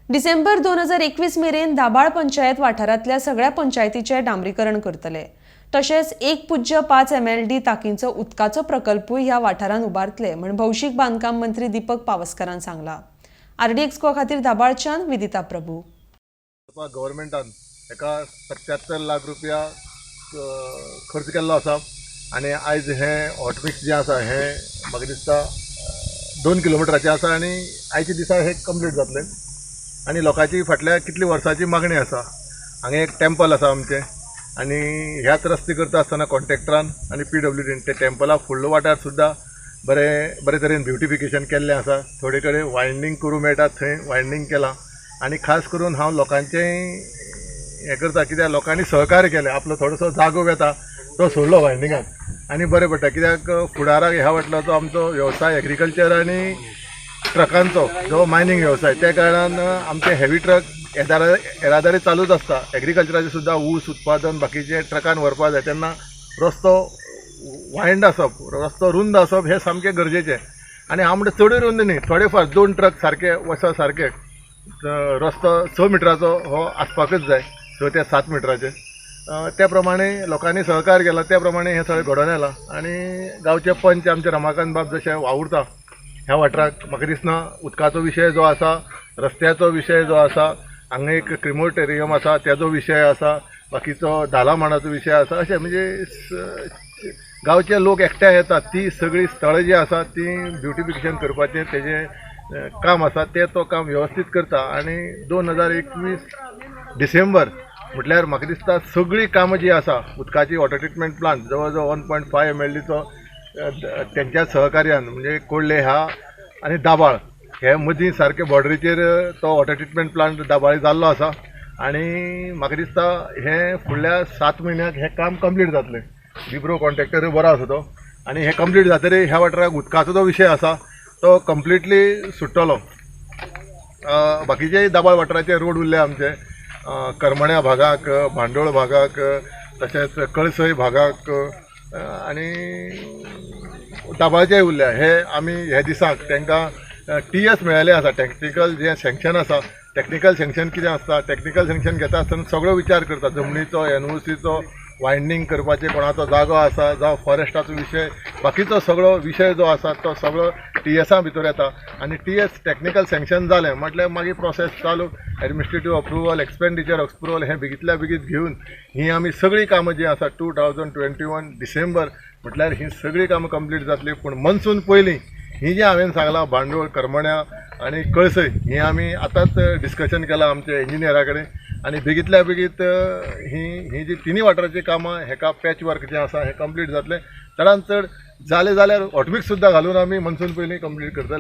डिसेंबर 2021 मेरेन दाबाळ पंचायत वाठारांतल्या सगळ्या पंचायतीचें डांबरीकरण करतले. तशेंच 1.05 MLD ताकींचो उदकाचो प्रकल्पूय ह्या वाठारांत उबारतले म्हण भौशीक बांदकाम मंत्री दीपक पावसकारान सांगला. आरडीएक्स गोवा खातीर दाबाळच्यान विदिता प्रभू. गव्हर्मेंटान हेका 77 लाख रुपया खर्च केल्लो आसा आनी आयज हें हॉटमिक्स जें आसा हें म्हाका दिसता 2 किलोमिटराचें आसा आनी आयच्या दिसा हें कंप्लीट जातलें. आनी लोकांची फाटल्या कितली वर्सांची मागणी आसा. हांगा एक टेम्पल आसा आमचें आनी ह्याच रस्ते करता आसतना कॉन्ट्रेक्टरान आनी PWDन ते टेम्पला फुडलो वाठार सुद्दां बरे तरेन ब्युटिफिकेशन केल्लें आसा. थोडे कडेन वायंडींग करूं मेळटा थंय वायंडींग केलां आनी खास करून हांव लोकांचें हें करता कित्याक लोकांनी सहकार्य केलें. आपलो थोडोसो जागो वेता तो सोडलो वायंडिंगाक आनी बरें पडटा कित्याक फुडाराक ह्या वाटल्याचो आमचो वेवसाय एग्रीकल्चर आनी ट्रकांचो जो मायनींग वेवसाय त्या कारणान आमचे हेवी ट्रक येरादारी चालूच आसता. एग्रीकल्चराचें सुद्दां ऊस उत्पादन बाकीचे ट्रकान व्हरपा जाय तेन्ना रस्तो वायंड आसप, रस्तो रुंद आसप हें सामकें गरजेचें. आनी हांव म्हणटा चडूय रुंद न्ही, थोडे फार 2 ट्रक सारके वचो सारके रस्तो 6 मिटराचो हो आसपाकच जाय, 6 ते 7 मिटराचे. त्या प्रमाणे लोकांनी सहकार केला, त्या प्रमाणे हें सगळें घडोवन आयलां. आनी गांवचे पंच आमचे रमाकांत बाब जशे वावुरता ह्या वाठाराक म्हाका दिसना उदकाचो विशय जो आसा, रस्त्याचो विशय जो आसा, हांगा एक क्रिमोटेरियम आसा तेजो विशय आसा, बाकीचो धाला मांडाचो विशय आसा. अशें म्हणजे गांवचे लोक एकठांय येतात ती सगळीं स्थळां जीं आसा तीं ब्युटिफिकेशन करपाचें तेजें काम आसा तें तो काम वेवस्थीत करता. आनी 2021 डिसेंबर म्हटल्यार म्हाका दिसता सगळीं कामां जीं आसा उदकाची वॉटर ट्रिटमेंट प्लांट जवळ जवळ 1.5 MLDचो तेंच्या सहकार्यान म्हणजे कोडले ह्या आनी दाबाळ हे मदीं सारके बॉर्डरीचेर तो वॉटर ट्रिटमेंट प्लांट दाबाळी जाल्लो आसा. आनी म्हाका दिसता हें फुडल्या 7 म्हयन्याक हें काम कंप्लीट जातलें. बिब्रो कॉन्ट्रेक्टरूय बरो आसा तो आनी हें कंप्लीट जातरी ह्या वाठाराक उदकाचो जो विशय आसा तो कंप्लिटली सुट्टलो. बाकीचे दाबाळ वाठाराचे रोड उरले आमचे करमण्या भागाक, भांडोळ भागाक, तशेंच कळसय भागाक आनी दाबाळचेय उरल्या. हे आमी हे दिसाक तांकां TS मेळिल्लें आसा. टॅक्निकल जें सँक्शन आसा, टॅक्निकल सँक्शन कितें आसता, टॅक्निकल सँक्शन घेता आसतना सगळो विचार करता, जमनीचो, NOCचो, वायंडींग करपाचें कोणाचो जागो आसा जावं फॉरेस्टाचो विशय, बाकीचो सगळो विशय जो आसा तो सगळो TSा भितर येता. आनी TS technical सँक्शन जालें म्हटल्यार मागीर प्रोसेस चालू, एडमिनिस्ट्रेटीव अप्रुवल, एक्सपेंडिचर अप्रुवल हें बेगींतल्या बेगीन घेवन ही आमी सगळीं कामां जीं आसा 2021 डिसेंबर म्हटल्यार ही सगळीं कामां कंप्लीट जातलीं. पूण मनसून पयलीं ही जी हांवें सांगलां भांडोळ, करमण्या आनी कळसय ही आमी आतांच डिस्कशन केलां आमच्या इंजिनियरा कडेन आनी बेगींतल्या बेगीत ही जी तिनूय वाठाराचीं कामां हेका पॅच वर्क जें आसा हें कंप्लीट जातलें. चडान चड जालें जाल्यार हॉटमिक्स सुद्दां घालून आमी मनसून पयलीं कंप्लीट करतले.